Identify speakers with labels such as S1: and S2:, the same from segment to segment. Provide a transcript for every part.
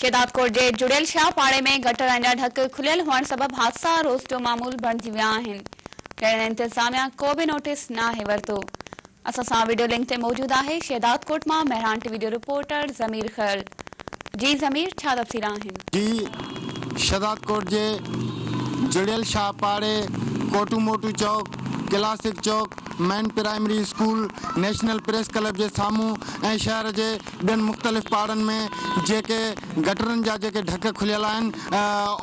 S1: شهدادڪوٽ جي جڙيل شاهه پاڙي ۾ گٽرن جا ڍڪ کليل هئڻ سبب حادثا روز جو معمول بڻجي ويا آهن، جڏهن انتظاميا ڪو به نوٽيس ناهي ورتو. اسان سان وڊيو لنڪ تي موجود آهي شهدادڪوٽ مان مهراڻ ٽي وي جو رپورٽر ضمير کهڙ. جي ضمير ڇا تفصيل آهن؟
S2: جي شهدادڪوٽ جي جڙيل شاهه پاڙي، ڪوٽو موٽو چوڪ، ڪلاسڪ چوڪ، main primary school, national press club جي سامهون ۽ شهر جي ٻين مختلف پاڙن ۾ جيڪي گٽرن جا جيڪي ڍڪ کليل آهن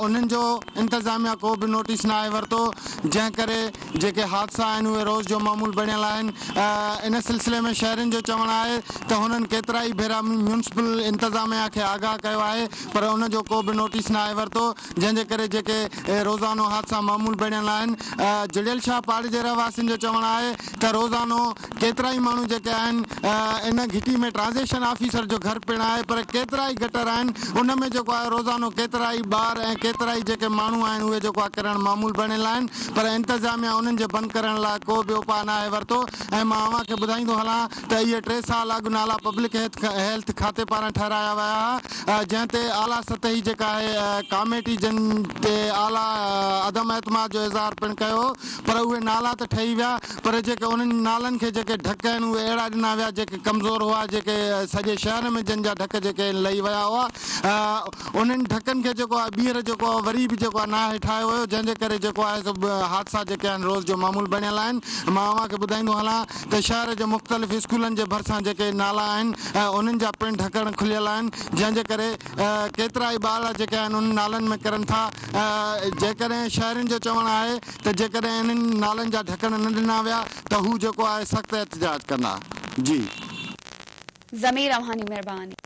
S2: انهن جو انتظاميا ڪو به نوٽيس ناهي ورتو جنهن ڪري جيڪي حادثا آهن اهي روز جو معمول بڻيل آهن ان سلسلي ۾ شهرين جو چوڻ آهي ته هنن ڪيترائي ڀيرا ميونسپل انتظاميا کي آگاهه ڪيو آهي پر ان جو ڪو به نوٽيس ناهي ورتو جنهن جي ڪري جيڪي روزانو حادثا معمول بڻيل آهن جڙيل شاهه پاڙي جي رهواسين جو چوڻ آهي ته روزانو ڪيترائي ماڻهو جيڪي آهن ان گهٽي ۾ ٽرانزيشن آفيسر جو گهر پڻ آهي پر ڪيترائي گٽر آهن ان ۾ جيڪو آهي روزانو ڪيترائي ٻار ۽ ڪيترائي جيڪي ماڻهو آهن اهي جيڪو آهي ڪرڻ معمول بڻيل آهن پر انتظاميا انهن جي بند ڪرڻ لاء ڪو به اپاء ناهي ورتو ۽ مان اوهان کي ٻڌائيندو هلان ته اهي ٽي سال اڳ نالا پبلڪ هيلٿ کاتي پاران ٺهرايا ويا ها جنهن تي اعليٰ سطحي جيڪا آهي ڪاميٽي جن تي اعليٰ عدم اعتماد جو اظهار پڻ ڪيو هو پر اهي نالا ته ٺهي ويا پر جيڪي انهن نالن کي جيڪي ڍڪ آهن اهي اهڙا ڏنا ويا جيڪي ڪمزور هئا جيڪي سڄي شهر ۾ جن جا ڍڪ جيڪي آهن لهي ويا هئا انهن ڍڪن کي جيڪو آهي ٻيهر جيڪو آهي وري به جيڪو آهي ناهي ٺاهيو ويو جنهن جي ڪري جيڪو آهي سو حادثا جيڪي آهن روز جو معمول بڻيل آهن مان اوهان کي ٻڌائيندو هلان ته شهر جي مختلف اسڪولن جي ڀرسان جيڪي نالا آهن انهن جا پڻ ڍڪڻ کليل آهن جنهن جي ڪري ڪيترائي ٻارڙا جيڪي آهن انهن نالن ۾ ڪرن ٿا جيڪڏهن شهرين جو چوڻ آهي ته جيڪڏهن انهن نالن جا ڍڪڻ نه ڏنا ويا ته هو جيڪو آهي سخت احتجاج ڪندا. جي.
S1: ضمير اوهان جي مهرباني.